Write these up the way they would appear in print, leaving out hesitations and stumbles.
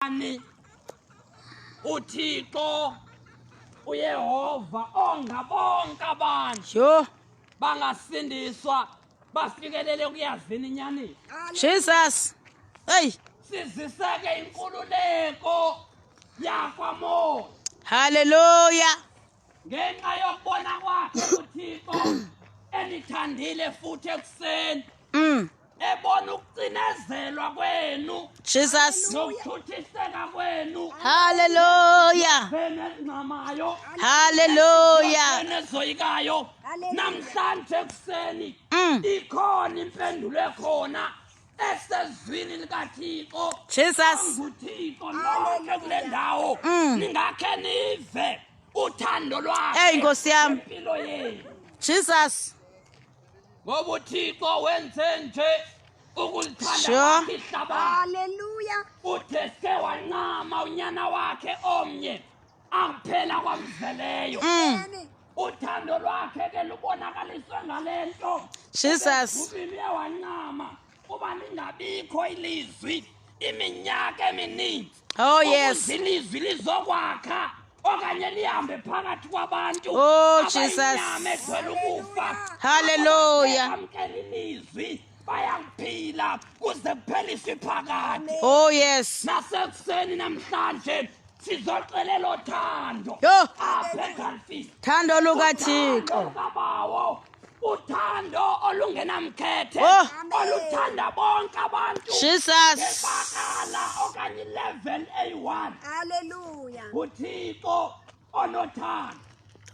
Ngani uThixo uYehova onga bonke abantu Yho. Bangasindiswa bafikelele kuyazini inyaniso. Jesus. Hey. Siziseke inkululeko yakwamoya. Hallelujah. Ngenxa yokubona kwakhe uThixo enithandile futhi ekuseni. Ebona ukucinezelwa kwenu. Jesus. Nokuthuthiseka kwenu. Hallelujah. Zenu ezincamayo. Hallelujah. Zenu ezoyikayo. Namhlanje ekuseni ikhona impendulo ekhona esezwini likaThixo. Jesus. NguThixo nonke kule ndawo. Ningakhe nive uthando lwakhe. Hey Nkosi yami. Impilo yenu. Jesus. Ngoba uThixo wenze nje ukulithanda kwakhe ihlabathi. Hallelujah. Uthe se wancama unyana wakhe omnye akuphela kwamzeleyo. Uthando lwakhe ke lubonakaliswe ngalento. Jesus. Ubimi wancama kuba lingabikho ilizwi iminyaka emininzi. Oh yes. Ukuze ilizwi lizokwakha okanye lihambe phakathi kwabantu. Oh, Jesus. Abayinyama egcwele ukufa. Hallelujah. Bamkela ilizwi bayakuphila kuze kupheliswe phakade. Oh yes. Nasekuseni namhlanje sizoxelela uthando. Yho. Apha eGalfini. Thando lukaThixo. Kabawo. Uthando olungenamkhethe. Oh. Oluthanda bonke abantu. Jesus. Ngebakala okanye level A1. Hallelujah. uThixo onothando.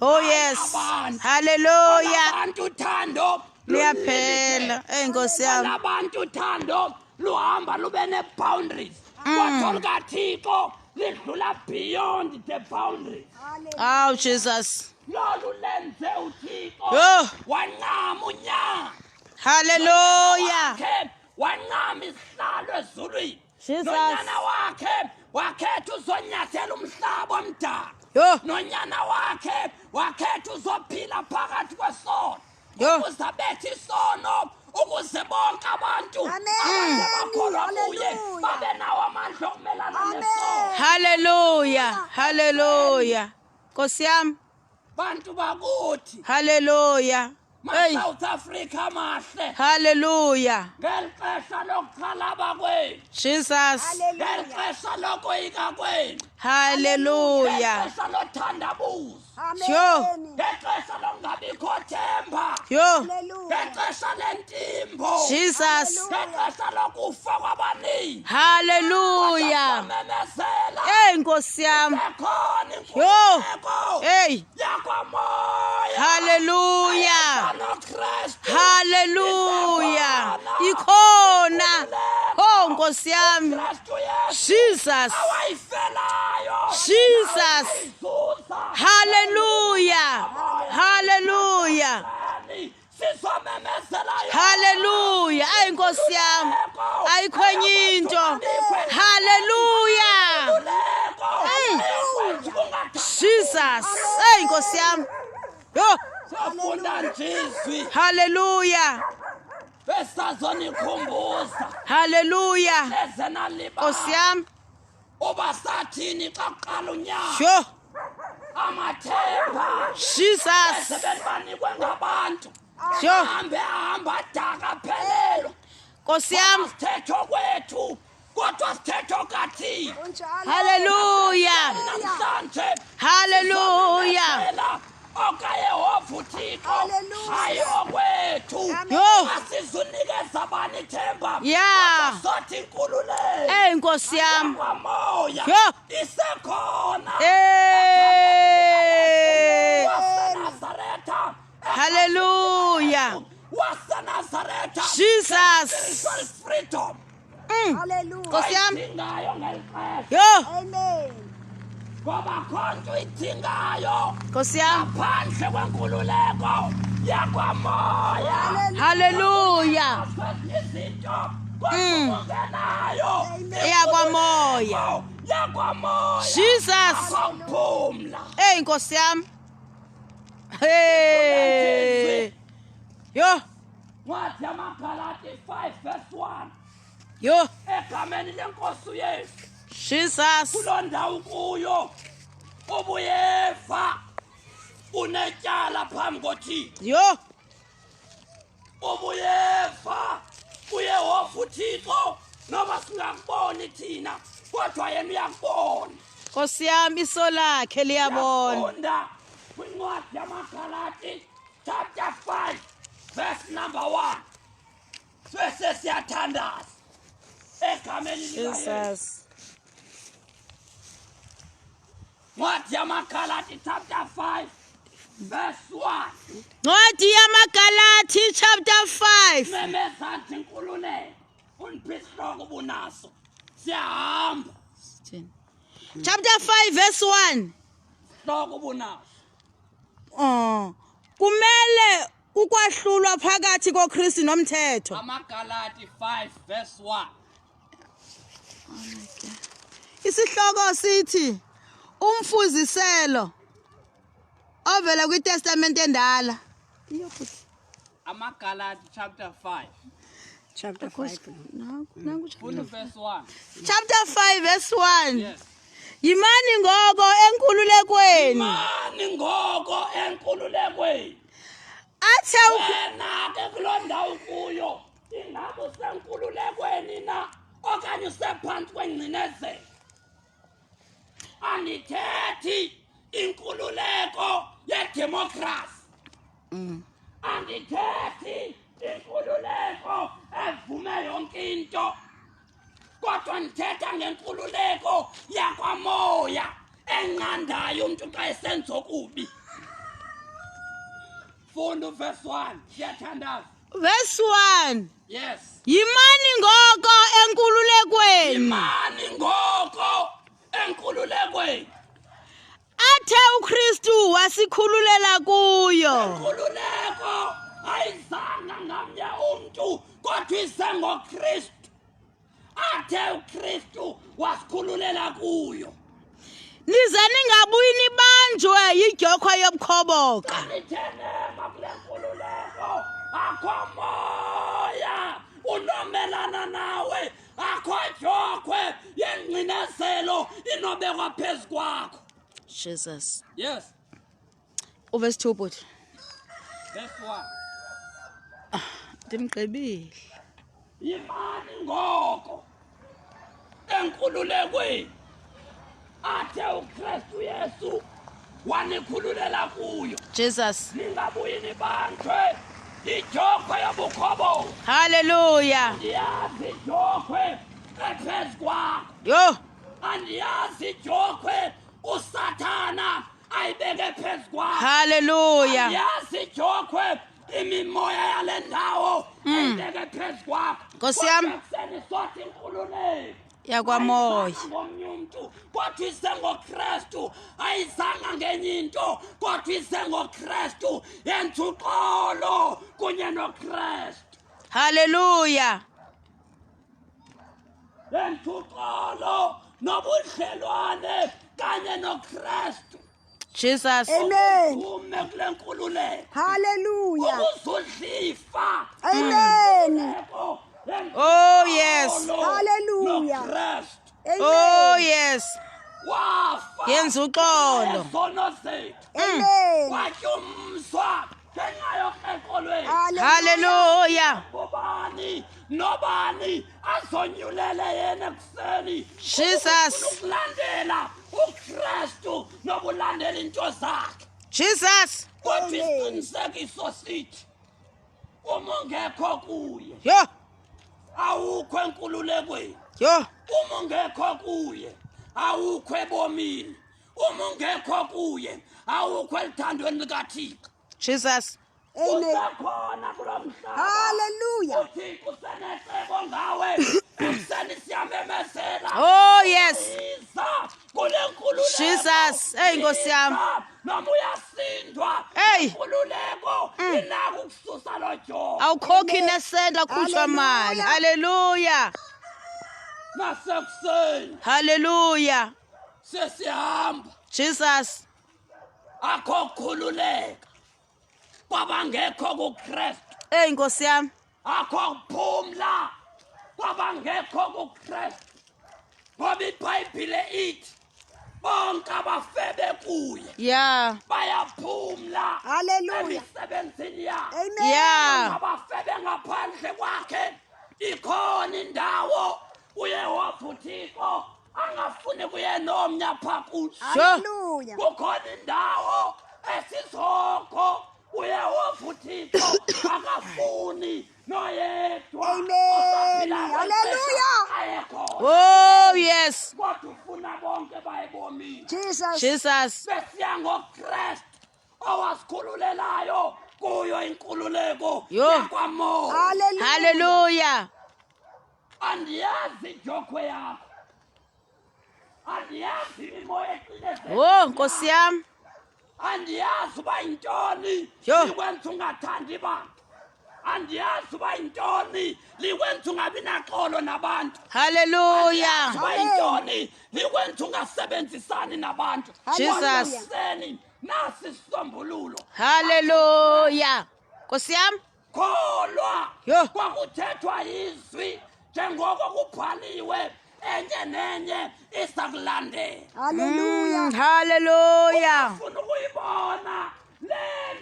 Oh yes. Hallelujah. Abantu uthando Liyaphela. Hey Nkosi yami. Abantu uthando luhamba lube ne boundaries. Kodwa lukaThixo lidlula beyond the boundaries. Hallelujah. Oh Jesus. Lolu lenze uThixo Yho. wancama unyaka. Hallelujah. Wakhe wancama isihlalo ezulwini. Jesus. Nonyana wakhe wakhetha uzonyathela umhlaba omdala. Yho. Nonyana wakhe wakhetha uzophila phakathi kwesono. Yho. Ukuze abethe isono ukuze bonke abantu Amen. abathe bakholwa kuye Hallelujah. babe nawo amandla okumelana Amen. nesono. Hallelujah. Hallelujah. Nkosi yami. Bantu bakuthi Hallelujah. Hey. ma-South Africa mahle Hallelujah. ngeli xesha lokuxhalaba kwenu Jesus. ngeli Hallelujah. xesha lokoyika kwenu Hallelujah. ngeli xesha lothandabuzo Sure. Amen. ngexesha lokungabikho themba Yho. Hallelujah. ngexesha lentimbo Jesus. ngexesha lokufa kwabaninzi Hallelujah. memezela Hey Nkosi yami. ekhona Yho. inkululeko Hey. yakwamoya Hallelujah. noKristu Hallelujah. Ikhona. Oh Nkosi yami. Kristu Yesu Jesus. awayifelayo Jesus. ayizuza Hallelujah. Hallelujah. Sizomemezela Hallelujah. Ayi Nkosi yami. Ayikho enye into. Hallelujah. Jesus. Hey Nkosi yami. Yo. Safunda nje izwi Hallelujah. besazonikhumbuza Hallelujah. eze nalibala Nkosi yami. uba sathini xa kuqala unyaka Sho. amathemba Jesus. sebebanikwe ngabantu Sho. ahambe ahamba adaka aphelelwa Nkosi yami. sithetho kwethu kodwa sithetho kaThixo. Kunjalo. Hallelujah. Namhlanje Hallelujah. sizomemezela okaYehova uThixo Hallelujah. hayi okwethu. Amen. Yho. Asizunikeza bani ithemba Yeah. kodwa sothi inkululeko Hey Nkosi yami. yakwamoya Yho. isekhona. Hey. WaseNazaretha. Hallelujah. WaseNazaretha. Jesus. Spiritual freedom. Hallelujah. Nkosi yami. Oyidingayo ngeli xesha. Yho. Amen. Ngoba khonto uyidingayo Nkosi yami. ngaphandle kwenkululeko yakwamoya. Hallelujah. Kwezinye izinto kodwa ungenayo Eyakwamoya. yakwamoya. Jesus. Akuphumla. Hey Nkosi yami. Hey. Yho. Ncwadi yamaGalati 5 verse 1. Yho. Egameni lenkosi uYesu. Jesus. Kuloo ndawo kuyo ubuyeva unetyala phambi koThixo. Yho. Ubuyeva uYehova uThixo, noba singakuboni thina, kodwa yena uyakubona. Nkosi yam, iso lakhe liyabona. Funda kwincwadi yamaGalati chapter 5 verse number 1. Bese siyathandaza egameni likaYesu. Jesus. Ncwadi yamaGalati chapter 5 verse 1. Ncwadi yamaGalati chapter 5. Memeza nje inkululeko. Undiphe isihloko ubunaso. Siyahamba. Chapter 5 verse 1. Sihloko ubunaso. Oh. Kumele ukwahlulwa phakathi koKristu nomthetho. AmaGalati 5 verse 1. Isihloko sithi umfuziselo ovela kwiTestamente endala. AmaGalati chapter 5. Chapter 5. Funda verse 1. Chapter 5 verse 1. Yes. Yimani ngoko enkululekweni. Mani ngoko enkululekweni. Athe Wena ke kuloo ndawo kuyo ingaba usenkululekweni na okanye usephantsi kwengcinezelo? Andithethi inkululeko yedemokhrasi. Andithethi inkululeko evume yonke into, kodwa ndithetha ngenkululeko yakwamoya enqandayo umntu xa esenza okubi. Funda uverse 1, siyathandaza. Verse 1. Yes. Yimani ngoko enkululekweni. Imani ngoko enkululekweni. Athe uKristu wasikhululela kuyo. Inkululeko ayizanga ngamnye umntu, kodwa ize ngoKristu. Athe uKristu wasikhululela kuyo. Nize ningabuyi nibanjwe yidyokhwe yobukhoboka. Nithenema kule nkululeko, akho moya unomelana nawe, akho dyokhwe yengcinezelo inobekwa phezu kwakho. Jesus. Yes. Uverse 2 bhuti. Verse 1. Ndimgqibile. Yimani ngoko enkululekweni athe uKristu Yesu wanikhululela kuyo. Jesus. Ningabuyi nibanjwe idyokhwe yobukhoboka. Hallelujah. Andiyazi idyokhwe ephezu kwakho. Yho. Andiyazi idyokhwe uSathana ayibeke phezu kwakho. Hallelujah. Andiyazi idyokhwe imimoya yale ndawo ayibeke phezu kwakho. Nkosi yam. Kodwa ekuseni sothi inkululeko Yakwamoya. Ayizanga ngomnye umntu, kodwa ize ngoKristu. Ayizanga ngenye into, kodwa ize ngoKristu. Yenza uxolo kunye noKristu. Hallelujah. Yenza uxolo nobudlelwane kanye noKristu. Jesus. Amen. Ume kule nkululeko. Hallelujah. Ukuzudlifa. Amen. Oh, yes. Hallelujah. NoKristu. Amen. Oh yes. Wafa. Yenza uxolo. Ngezono zethu. Amen. Watyumzwa ngenxa yokreqo lwethu. Hallelujah. Ubani nobani azonyulele yena ekuseni. Jesus. Ukulandela uKristu nokulandela into zakhe. Jesus. Kodwa Amen. isiqinisekiso sithi uma ungekho kuye Yho. awukho enkululekweni. Yho. Uma ungekho kuye awukho ebomini. Uma ungekho kuye awukho elithandweni likaThixo. Jesus. Amen. Usekhona kulo mhlaba. Hallelujah. uThixo usenecebo ngawe. Ekuseni siyamemezela. Oh yes. Iza kule nkululeko. Jesus. Eyi, Nkosi yam. Iza, noma uyasindwa. Eyi. Inkululeko inako ukususa lo dyoko. Awukhokhi nesenti, akhutshwa mali. Hallelujah. Nasekuseni Hallelujah. sesihamba. Jesus. Akho kukhululeka kwabangekho kuKristu. Eyi Nkosi yam. Akho kuphumla kwabangekho kuKristu. Ngoba iBhayibhile Ibhayibhile ithi bonke abafebe kuye Yeah. bayaphumla Hallelujah. emisebenzini yabo. Amen. Yeah. Abafebe ngaphandle kwakhe ikhona indawo uYehova uThixo angafuni kuye nomnye apha kuthi. Sure. Hallelujah. Kukhona indawo esizokho uYehova uThixo akafuni noyedwa Amen. osaphila Hallelujah. aye khona. Oh yes. Kodwa ufuna bonke baye ebomini. Jesus. Jesus. Besiya ngoKristu owasikhululelayo kuyo inkululeko Yho. yakwamoya. Hallelujah. Hallelujah. Andiyazi idyokhwe yakho, andiyazi imimoya ecinezela, Oh Nkosi yam. andiyazi uba yintoni Yho. likwenza ungathandi bantu, andiyazi uba yintoni likwenza ungabi naxolo nabantu, Hallelujah. andiyazi uba yintoni likwenza ungasebenzisani nabantu. Jesus. Kodwa nasi isisombululo. Hallelujah. Nkosi yam. Kholwa. Yho. Kwakuthethwa izwi njengoko kubhaliwe, enye nenye iza kulandela. Hallelujah. Hallelujah. Ufuna ukuyibona le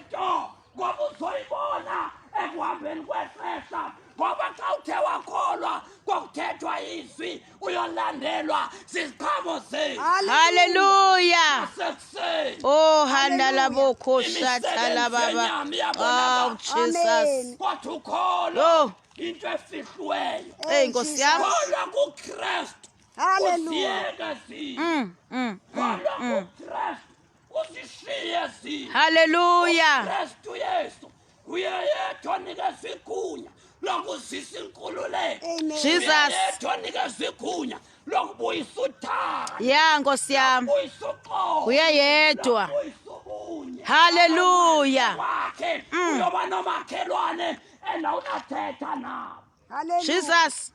nto ngoba uzoyibona ekuhambeni kwexesha, ngoba xa uthe wakholwa kwakuthethwa izwi uyolandelwa ziziqhamo zethu. Hallelujah. Sekuseni Oh handala boko shatala baba. Oh Jesus. Amen. kodwa ukholo Yho. into efihliweyo. Hey Nkosi yam. Kholwa kuKristu, Hallelujah. uziyeke zinto. Kholwa kuKristu, uzishiye zinto. Hallelujah. Kristu Yesu uye yedwa onikeza igunya lokuzisa inkululeko. Amen. Jesus. Uye yedwa onikeza igunya lokubuyisa uthando, Yeah Nkosi yam. lokubuyisa uxolo, Uye yedwa. lokubuyisa ubunye. Hallelujah. Wakhe uyoba nomakhelwane endawunathetha nabo. Hallelujah. Jesus.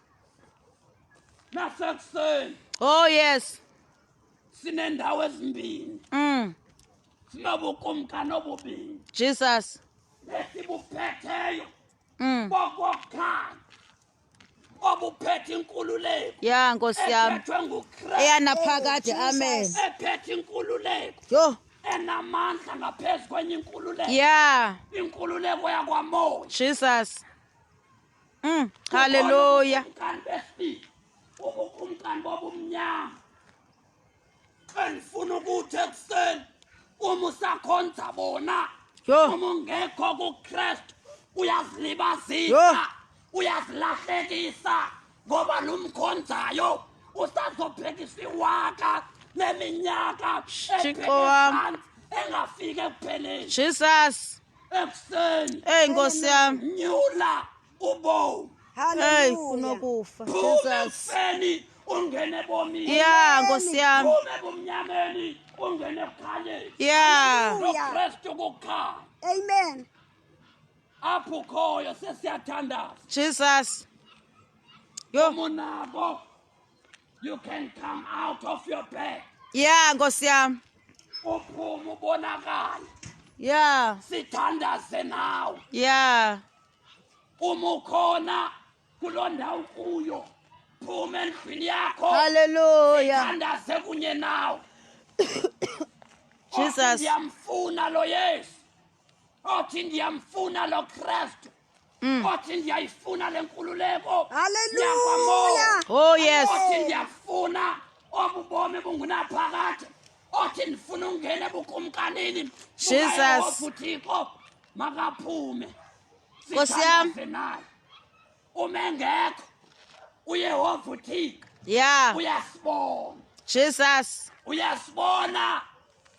Nasekuseni Oh yes. sinendawo ezimbini, sinobukumkani obubini Jesus. esibuphetheyo bokokukhanya obuphethe inkululeko Yeah Nkosi yam. ephethwe nguKristu, Eyanaphakade. Jesus. Amen. ephethe inkululeko Yho. enamandla ngaphezu kwenye inkululeko, Yeah. inkululeko yakwamoya. Jesus. Hallelujah. Ubukumkani besibili, ubukumkani bobumnyama. Endifuna ukuthi ekuseni uma usakhonza bona, Yho. uma ungekho kuKristu Yho. uyazilibazisa, uyazilahlekisa, ngoba lo mkhonzayo usazobhekisa iwaka leminyaka Thixo wam. ebheke engafiki ekupheleni. Jesus. Ekuseni Hey Nkosi yam. nyula ubomi, Hey Hallelujah. kunokufa. phuma Jesus. ekufeni ungene ebomini, Yeah Nkosi yam. phuma ebumnyameni ungene ekukhanyeni. Yeah. Hallelujah. NoKristu kukhanya Amen. apho ukhoyo. Sesiyathandaza. Jesus. Yho. Uma unako, you can come out of your bed, Yeah Nkosi yam. uphume ubonakale, Yeah. sithandaze nawe. Yeah. Uma ukhona kuloo ndawo kuyo, phuma endlwini yakho, Hallelujah. sithandaze kunye nawe. Jesus. Othi ndiyamfuna lo Yesu, othi ndiyamfuna lo Kristu, othi ndiyayifuna le nkululeko Hallelujah. yakwamoya, Oh yes. othi ndiyafuna obu bomi bungunaphakade, othi ndifuna ungena ebukumkanini Jesus. bukaYehova uThixo, makaphume, Nkosi yam. sithandaze naye. Uma engekho, uYehova uThixo Yeah. uyasibona, Jesus. uyasibona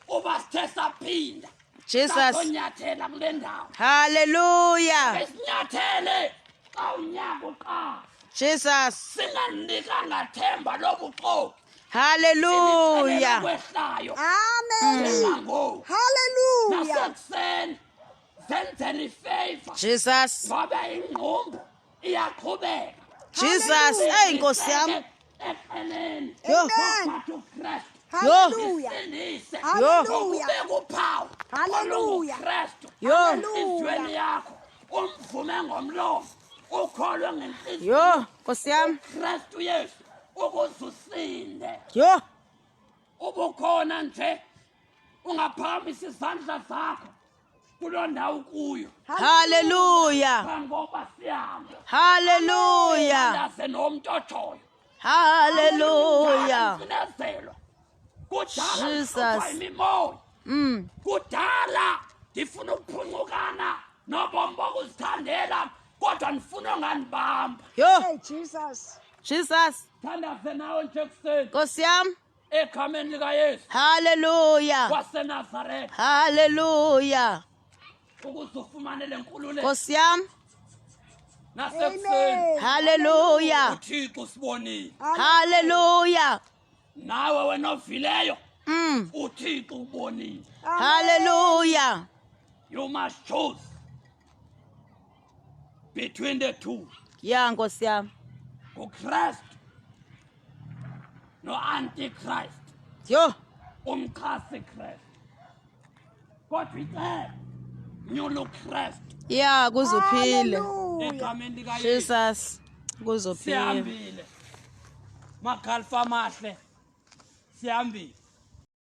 uba sithe saphinda Jesus. sazonyathela kule ndawo Hallelujah. esinyathele xa unyaka uqala, Jesus. singanikanga themba lobuxoki, Hallelujah. kwehlayo Amen. njengangoku. Hallelujah. Nasekuseni zenzele ifavor, Jesus. ngoba ingqumbu iyaqhubeka. Jesus. Hey Nkosi yam. Eqeleni Yho. Amen. ngokuphatha uKristu, Hallelujah. isindise Hallelujah. ngokubeka uphawu Hallelujah. olunguKristu Yho. entliziyweni yakho, umvume ngomlomo, ukholwe ngenhliziyo Yho Nkosi yam. Kristu Yesu Ukuze usinde. Yho. Ubukhona nje ungaphakamisa izandla zakho kuloo ndawo kuyo. Hallelujah. Phambi kokuba sihambe. Hallelujah. Thandaze nomntu otshoyo. Hallelujah. Ingcinezelo. Kudala Jesus. ndihluphwa yimimoya. Kudala ndifuna ukuphuncukana nobomi bokuzithandela kodwa ndifuna ongandibamba. Yho. Hey Jesus. Jesus. Thandaze nawe nje ekuseni Nkosi yam. egameni likaYesu Hallelujah. waseNazaretha Hallelujah. ukuze ufumane le nkululeko Nkosi yam. nasekuseni. Amen. Hallelujah. UThixo usibonile. Hallelujah. Nawe wena ovileyo uThixo ubonile. Hallelujah. You must choose between the two. Ya Nkosi yam. NguKristu no-Antichrist. Yho. Umchasi Kristu. Kodwa icebo nyula uKristu Ya kuzophile. Hallelujah. egameni likaYesu. Jesus. Kuzophile. Sihambile. Magalfa amahle. Sihambile.